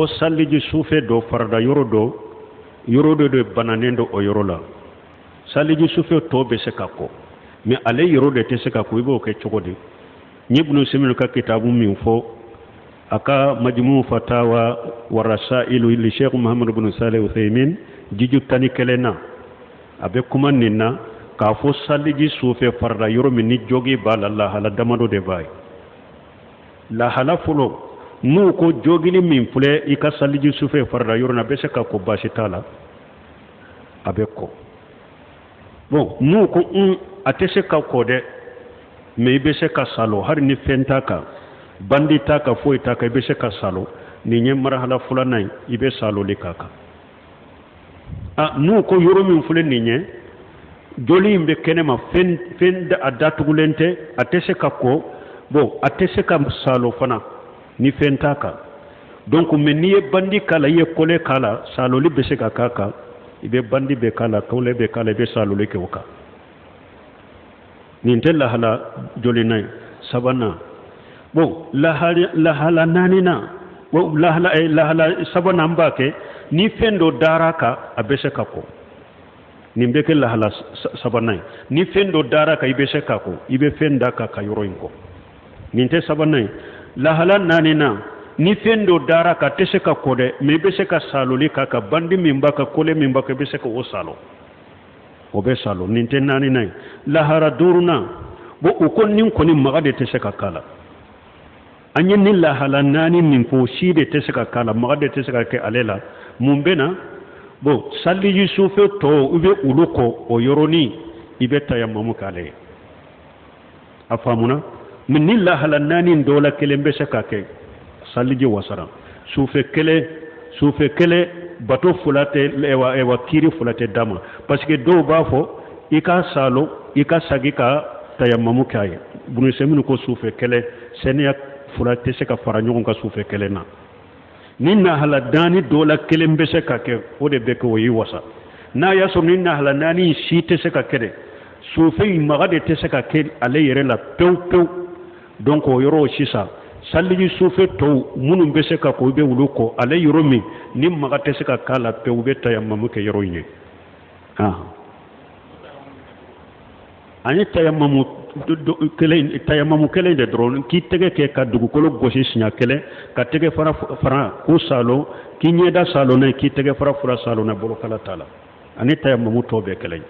Ko saliji sufe dɔ farada yɔrɔ dɔ, yɔrɔ dɔ de bananen don o yɔrɔ la. Saliji sufe tɔ bɛ se ka ko, mais ale yɔrɔ de tɛ se ka ko. I b'o kɛ cogo di? N ye Ibunu Useyimini ka kitabu min fɔ, a ka Majumu Fatawa wa Rasailu li Sheikh Muhammad bin Salih Uthaymin, jiju 11 na, a bɛ kuma nin na k'a fɔ saliji sufe farada yɔrɔ min ni jogi b'a la, lahala damadɔ de b'a ye. Lahala fɔlɔ, n'u ko jogili min filɛ i ka saliji sufe farada yɔrɔ na, a bɛ se ka ko, baasi t'a la, a bɛ ko. Bon, n'u ko un, a tɛ se ka ko dɛ, mais i bɛ se ka salo, hali ni fɛn t'a kan, bandi t'a kan, foyi t'a kan, i bɛ se ka salo. Nin ye marahala filanan ye, i bɛ saloli k'a kan. A n'u ko yɔrɔ min filɛ nin ye, joli in bɛ kɛnɛma, fɛn fɛn a datugulen tɛ, a tɛ se ka ko. Bon, a tɛ se ka salo fana ni fɛn t'a kan. Donc, mais n'i ye bandi k'a la, i ye kole k'a la, saloli bɛ se ka k'a kan. I bɛ bandi bɛ k'a la, kole bɛ k'a la, i bɛ saloli kɛ o kan. Nin tɛ lahala jolinan ye? Sabanan. Bon, lahala naaninan, bon, lahala sabanan b'a kɛ ni fɛn dɔ dara kan, a bɛ se ka ko. Nin bɛ kɛ lahala sabanan ye. Ni fɛn dɔ dara kan, i bɛ se ka ko, i bɛ fɛn da kan ka yɔrɔ in ko. Nin tɛ sabanan ye? Lahala naaninan, ni fɛn dɔ dara kan, tɛ se ka ko dɛ, mais i bɛ se ka saloli k'a kan. Bandi min b'a kan, kole min b'a kan, i bɛ se ka o salo, o bɛ salo. Nin tɛ naaninan ye? Lahara duurunan, bon, u ko nin kɔni maga de tɛ se ka k'a la. An ye ni lahala naani min fɔ, si de tɛ se ka k'a la, maga de tɛ se ka kɛ ale la. Mun bɛ na? Bon, saliji sufe tɔw, i bɛ olu ko o yɔrɔnin, i bɛ tayamamu k'ale ye. A faamuna? Mais ni lahala naani dɔ la kelen bɛ se ka kɛ, saliji wasara. Sufe kelen, sufe kelen, bato fila tɛ, ewa ewa, kiri fila tɛ d'a ma, parce que dɔw b'a fɔ i ka salo, i ka sagi ka tayamamu k'a ye. Ibunu Useyimini ko sufe kelen, sɛniya fila tɛ se ka fara ɲɔgɔn kan sufe kelen na. Ni lahala naani dɔ la kelen bɛ se ka kɛ, o de bɛ kɛ, o y'i wasa. N'a y'a sɔrɔ ni lahala naani si tɛ se ka kɛ dɛ, sufe in maga de tɛ se ka kɛ ale yɛrɛ la pewu pewu. Donc o yɔrɔ sisan, saliji sufe tɔw minnu bɛ se ka ko, i bɛ olu ko. Ale yɔrɔ min ni maga tɛ se ka k'a la pewu, u bɛ tayamamu kɛ yɔrɔ in ye. An ye tayamamu kelen, tayamamu kelen de dɔrɔn, k'i tɛgɛ kɛ ka dugukolo gosi siɲɛ kelen, ka tɛgɛ fara fara k'u salo, k'i ɲɛda salo n'a ye, k'i tɛgɛ fara fura salo n'a, bolokala t'a la. Ani tayamamu tɔ bɛɛ kelen ye.